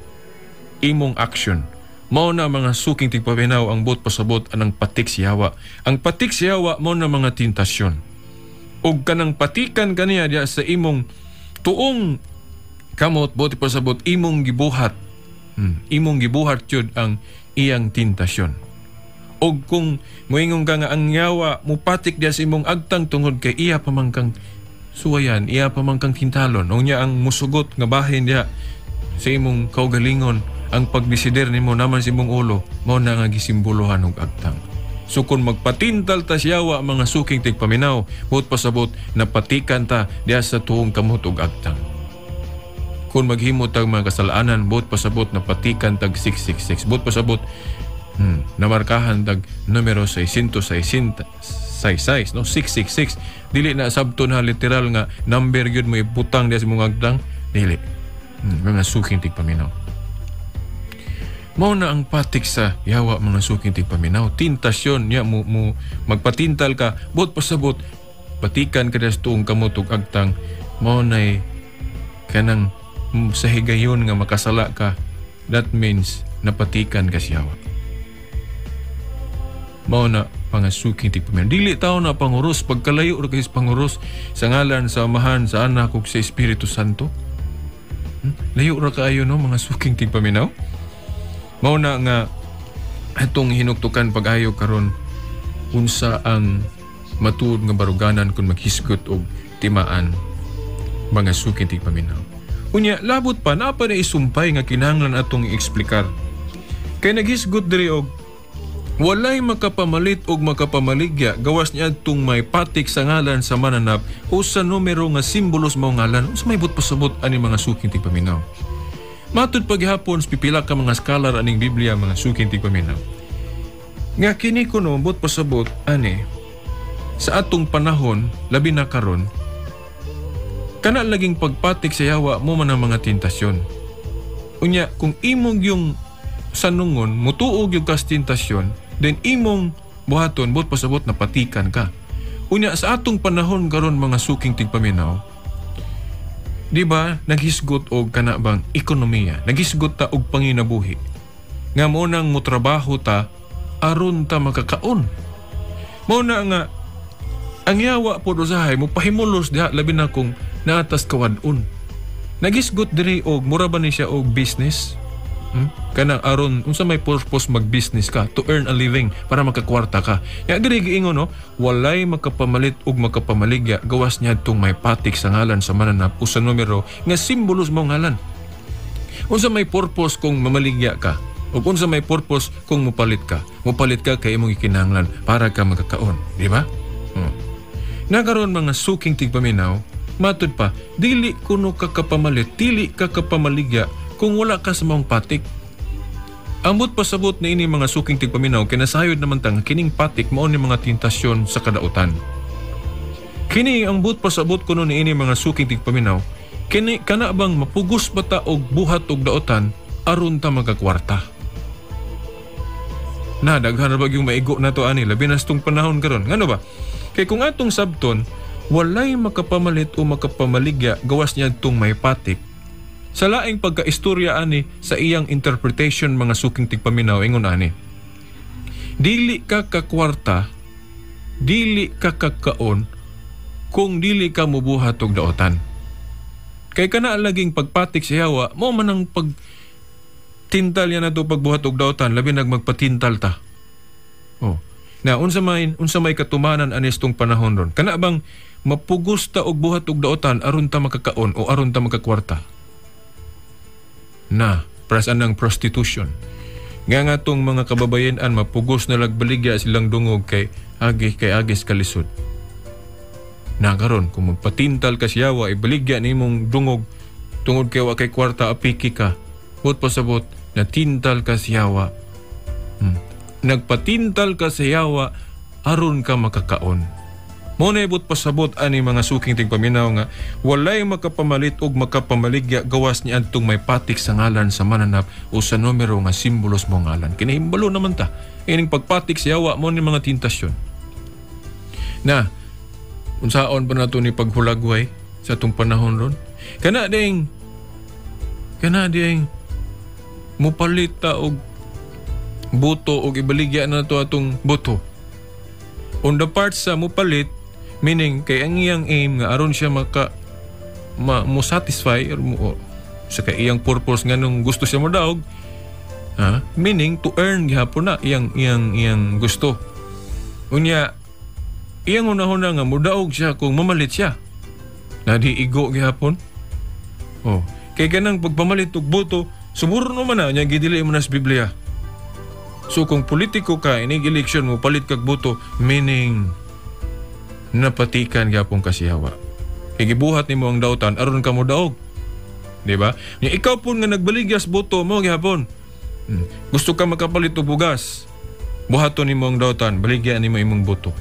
imong action. Mao na, mga suking tigpaminaw, ang buot pasabot anang patik sa yawa. Ang patik sa yawa mao na mga tentasyon. Og kanang patikan kaniya diya sa imong tuong kamot, buot pasabot imong gibuhat. Imong gibuhat jud ang iyang tentasyon. Og kung moingon ka nga ang yawa mupatik diya sa imong agtang tungod kay iya pa man kang suwayan, iya pa man kang tintalon. Unya ang musugot nga bahin diha sa imong kaugalingon, ang pagdesider nimo naman sa imong ulo, mao na nga gisimbolohan og agtang. So kung magpatintal ta sa yawa, mga suking tigpaminaw, buot pasabot napatikan ta diha sa tuong kamot og agtang. Kung maghimo tag mga kasalanan, buot pasabot napatikan tag 666. Buot pasabot namarkahan tag numero 666, no? 666. Dili na sabton ha literal nga number gyud mo ibutang diha sa imong agtang, dili. Mga suking tigpaminaw. Mao na ang patik sa yawa, mga suking tigpaminaw. Tentasyon niya mo magpatintal ka, buot pasabot patikan ka diha sa tuong kamot ug agtang, mao nay kanang sa higayon nga makasala ka, that means napatikan ka sa yawa. Mao na, mga suking tigpaminaw. Dili tao na panguros, pagkalayo ra kay sa panguros sa ngalan sa Amahan, sa Anak ug sa Espiritu Santo. Layo ra kaayo, no, mga suking tigpaminaw. Mao na nga atong hinuktukan pag-ayo karon, unsa ang matuod nga baruganan kung maghisgot og timaan, mga suking tigpaminaw. Unya labot pa naa pa na isumpay nga kinahanglan atong i-eksplikar. Kay naghisgot diri og walay makapamalit og makapamaligya gawas niadtong may patik sa ngalan sa mananap o sa numero nga simbolos mao ngalan. Unsa may buot pasabot ani, mga suking tigpaminaw? Matud paghapon sa pipila ka mga scholar aning Biblia, mga suking tigpaminaw, nga kini kuno buot pasabot ani sa atong panahon, labi na karon, kana laging pagpatik sa yawa mo man ang mga tentasyon. Unya kung imong yung sanungon, mutuog yung kas tentasyon, then imong buhaton, buot pasabot na patikan ka. Unya sa atong panahon karon, mga suking tigpaminaw, di ba naghisgot og kana bang ekonomiya, naghisgot ta og panginabuhi nga mo nang motrabaho ta aron ta makakaon. Mao na nga ang yawa pod usahay mo pahimulos diha, labi na kung naatas kawad-on. Naghisgot diri og mura ba ni siya og business? Kanang aron unsa may purpose mag-business ka? To earn a living, para makakwarta ka. Ya diri giingon, no, walay makapamalit og makapamaligya gawas niadtong may patik sa ngalan sa mananap o sa numero nga simbolos mo ngalan. Unsa may purpose kung mamaligya ka? O unsa may purpose kung mupalit ka? Mupalit ka kay imong gikinahanglan para ka makakaon, di ba? Nakaroon, mga suking tigpaminaw, matud pa, dili kuno ka kapamalit, dili ka kapamaligya kung wala ka sa maong patik. Ambot pasabot ni ini, mga suking tigpaminaw, kinasayod naman tang kining patik mao ni mga tentasyon sa kadautan. Kini ang buot pasabot kuno ni ini, mga suking tigpaminaw, kini kana bang mapugos ba ta og buhat og daotan aron ta magakwarta. Na daghan ra ba yung maigo na to ani, labi na sa tong panahon karon. Ngano ba? Kay kung atong sabton, walay makapamalit o makapamaligya gawas niadtong may patik. Sa laing pagkaistorya ani sa iyang interpretation, mga suking tigpaminaw, ingon ani. Dili ka kakwarta, dili ka kakaon kung dili ka mubuhat og daotan. Kay kana laging pagpatik sa yawa, mo man ang pag tintal yan nato pagbuhat og daotan, labi nag magpatintal ta. Oh. Na unsa may katumanan anis tong panahon ron? Kana bang mapugos ta og buhat og daotan aron ta makakaon o aron ta makakwarta? Na, pras anang prostitution. Nga nga tong mga kababayen-an mapugos na lagbaligya silang dungog kay agi kay agis kalisod. Na karon kung magpatintal ka siyawa, ibaligya nimong dungog tungod kay wa kay kwarta, apiki ka. Buot pasabot na tintal ka siyawa. Nagpatintal ka sa yawa aron ka makakaon. Mo na ibot pasabot ani, mga suking tigpaminaw, nga walay makapamalit og makapamaligya gawas ni adtong may patik sa ngalan sa mananap o sa numero nga simbolos mo ngalan. Kinahimbalo naman ta. Ining pagpatik sa yawa mo ni mga tentasyon. Na unsaon pa nato ni paghulagway sa atong panahon ron? Kana ding mupalit ta og buto og ibaligya na nato atong buto. On the part sa mupalit, meaning kay ang iyang aim nga aron siya maka ma, mo satisfy or mo, sa kay iyang purpose nga nung gusto siya mo daog, ha? Meaning to earn gihapon na iyang gusto. Unya iyang unahuna nga mudaog siya kung mamalit siya na di igo gihapon. Oh, kay ganang pagpamalit og boto, suborno man na niya, gidili mo na sa Biblia. So kung politiko ka, inig election mo palit kag boto, meaning napatikan gyapon ka siyawa. Kay gibuhat nimo ang dautan aron ka mo daog. Di ba? Nya ikaw pud nga nagbaligyas boto mo gihapon. Gusto ka makapalit og bugas. Buhaton nimo ang dautan, baligyan nimo imong boto.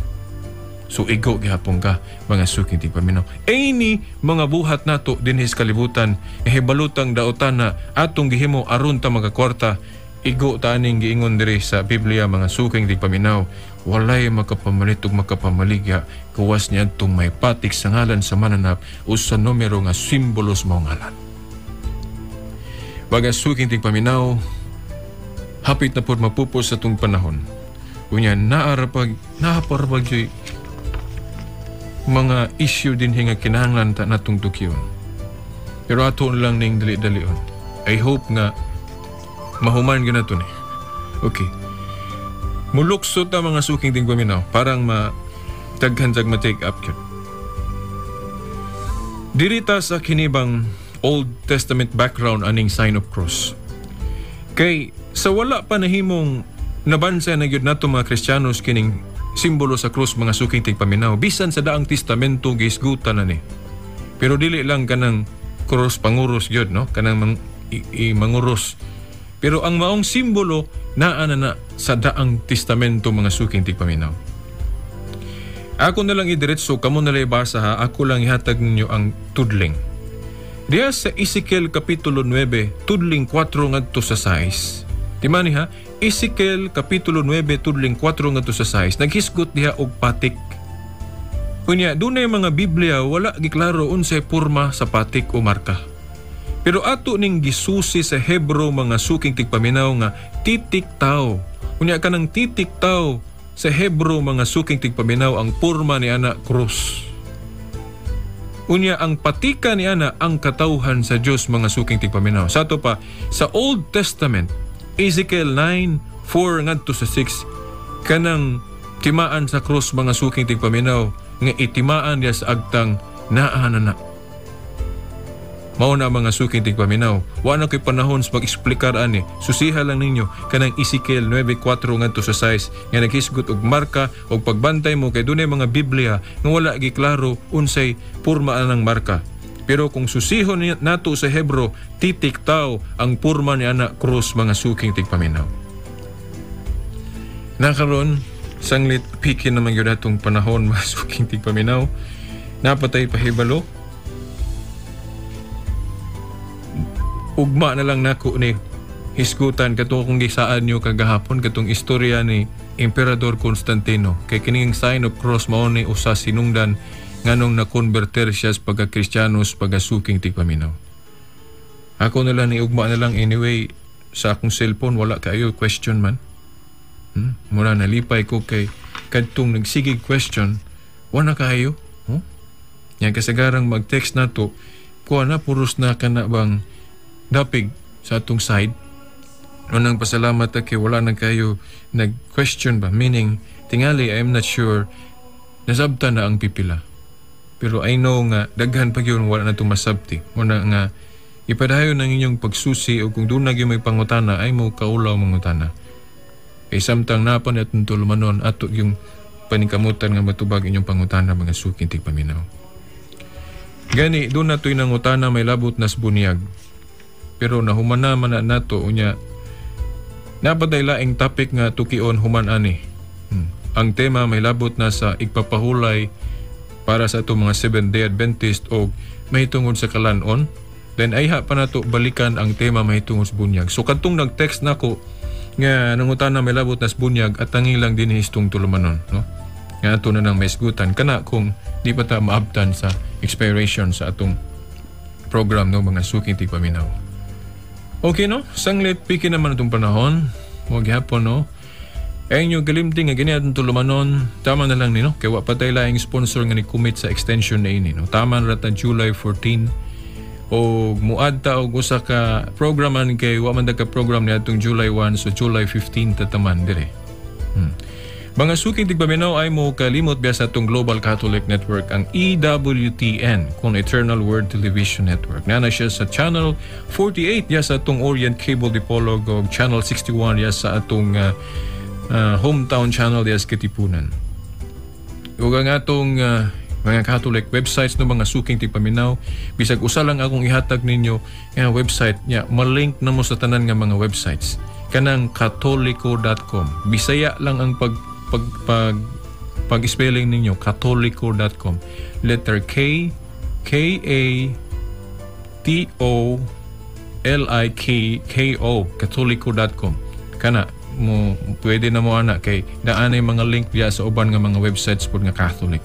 So igo gihapon ka, mga suking tigpaminaw. Ini mga buhat nato dinhi sa kalibutan nga hibalutang daotan na atong gihimo aron ta makakwarta. Igo ta aning giingon diri sa Biblia, mga suking tigpaminaw. Walay makapamalit ug makapamaligya gawas niadtong may patik sa ngalan sa mananap o sa numero nga simbolos mo ngalan. Mga suking tigpaminaw, hapit na pod mapupos sa atong panahon. Unya naarapag naaparapag yo'y mga issue din nga kinahanglan ta natong tukyon. Pero ato lang ning dali-dalion. I hope nga mahuman gyud nato ni. Okay. Mulukso ta, mga suking tigpaminaw, parang ma daghan jag ma-take up gyud. Diri ta sa kinibang Old Testament background aning sign of cross. Kay Sa wala pa nahimong nabansa na gyud nato mga Kristiyanos kining simbolo sa krus, mga suking tigpaminaw, bisan sa Daang Testamento gihisgutan na ni. Pero dili lang kanang krus panguros gyud, no, kanang manguros. Pero ang maong simbolo naa na na sa Daang Testamento, mga suking tigpaminaw. Ako na lang idiretso, kamo na lang ibasa ha, ako lang ihatag ninyo ang tudling. Diya sa Ezekiel Kapitulo 9, tudling 4 ngadto sa 6. Timani ha, Ezekiel Kapitulo 9, tudling 4 ngadto sa 6, naghisgot diha og patik. Unya, dunay mga Biblia wala giklaro unsay porma sa patik o marka. Pero ato ning gisusi sa Hebro, mga suking tigpaminaw, nga titik tao. Unya, kanang titik tao sa Hebro, mga suking tigpaminaw, ang porma ni ana krus. Unya, ang patika ni ana ang katawhan sa Dios, mga suking tigpaminaw. Sa ato pa sa Old Testament, Ezekiel 9:4 ngadto sa 6, kanang timaan sa krus, mga suking tigpaminaw, nga itimaan niya sa agtang naa na na. Mao na, mga suking tigpaminaw. Wa na ko'y panahon sa pag-eksplikar ani. Susiha lang ninyo kanang Ezekiel 9:4 ngadto sa 6 nga naghisgot og marka og pagbantay mo kay dunay mga Biblia nga wala giklaro unsay porma anang marka. Pero kung susihon nato sa Hebro, titik tao, ang porma ni ana krus, mga suking tigpaminaw. Nakaron, sanglit piki naman gyud atong panahon, mga suking tigpaminaw. Napatay pahibalo. Ugma na lang nako ni hisgutan katong kung gisaan nyo kagahapon, katong istorya ni Emperador Constantino, kay kining sign of cross mao ni usa sinungdan nganong nakonberter siya sa pagka-Kristiyano sa pagkasuking tigpaminaw. Ako na lang ni ugma na lang, anyway sa akong cellphone wala kayo question man. Muna nalipay ko kay kadtong nagsigig question wala kayo. Yan kasagarang mag-text nato kuha na puros na kana bang dapig sa atong side. Unang pasalamat kay wala na kayo nag-question ba, meaning tingali I'm not sure nasabta na ang pipila. Pero I know nga daghan pa gyud wala na tumasabti. Muna nga ipadayon ang inyong pagsusi o kung doon na gyud may pangutana ay mo kaulaw mangutana. Kay samtang napan atong tulumanon ato yung paningkamutan nga matubag inyong pangutana, mga suking tigpaminaw. Gani doon na to'y nangutana may labot nas bunyag. Pero nahumana man na nato, unya napatay laing topic nga tukion human ani. Ang tema may labot na sa igpapahulay para sa atong mga Seventh-day Adventist o mahitungod sa kalanon. Then ayha pa nato balikan ang tema mahitungod sa bunyag. So kadtong nag-text nako nga nangutana may labot na sa bunyag at tangi lang din histong tulumanon, no? Nga ato na nang maisgutan kana kung di pa ta maabtan sa expiration sa atong program, no, mga suking tigpaminaw. Okay, no? Sanglit, piki naman itong panahon. Huwag hapon, no? Ay inyo galimti nga gini atong tulumanon. Tama na lang ni, no? Kaya wa patay laing sponsor nga ni-commit sa extension na ini, no? Tama na rata July 14. O muad ta og usa ka programan kay wa man ka program ni atong July 1, so July 15 tataman dire. Mga suking tigpaminaw, ay mo kalimot biya sa atong Global Catholic Network, ang EWTN, kung Eternal Word Television Network. Nana siya sa Channel 48 ya sa atong Orient Cable Dipolog o Channel 61 ya sa atong hometown channel ya sa Katipunan. Ug ang atong mga Catholic websites no, mga suking tigpaminaw, bisag usa lang akong ihatag ninyo nga website nya, malink na mo sa tanan nga mga websites. Kanang katoliko.com. Bisaya lang ang pag-spelling ninyo, katoliko.com. Letter K, K A T O L I K K O, katoliko.com. Kana mo pwede na mo ana kay naanay mga link diya sa uban nga mga websites pod nga Catholic.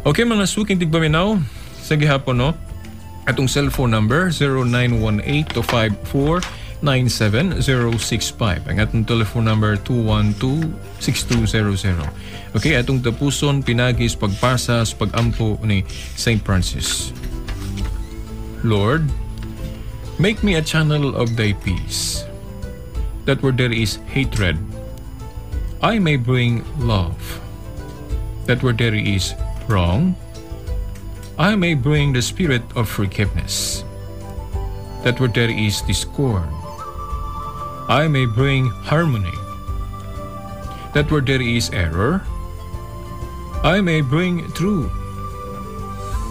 Okay, mga suking tigpaminaw, sa gihapon, no. Atong cellphone number 0918-254-97065. Ang atong telephone number 212-6200. Okay, atong tapuson pinagis pagpasa sa pagampo ni Saint Francis. Lord, make me a channel of thy peace, that where there is hatred, I may bring love, that where there is wrong, I may bring the spirit of forgiveness, that where there is discord, I may bring harmony. That where there is error, I may bring truth.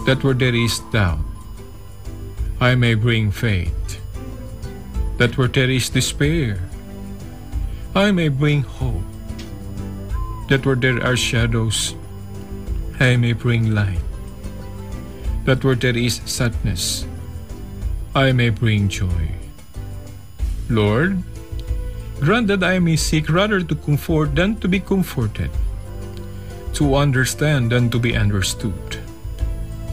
That where there is doubt, I may bring faith. That where there is despair, I may bring hope. That where there are shadows, I may bring light. That where there is sadness, I may bring joy. Lord, grant that I may seek rather to comfort than to be comforted, to understand than to be understood,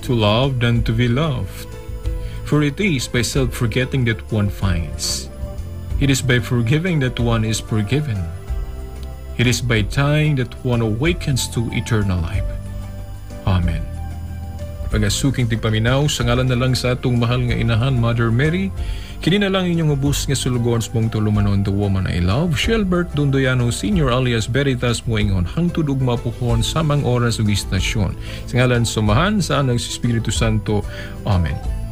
to love than to be loved. For it is by self-forgetting that one finds. It is by forgiving that one is forgiven. It is by dying that one awakens to eternal life. Amen. Pagasuking tigpaminaw, sa ngalan na lang sa atong mahal nga inahan, Mother Mary, kini na lang inyong ubos nga sulugon sa mong tulumanon, the woman I love, Shelbert Dondoyano Sr. alias Veritas, moingon hangtod ugma puhon, samang oras ug istasyon. Sa ngalan sa Amahan, sa Anak, sa Espiritu Santo. Amen.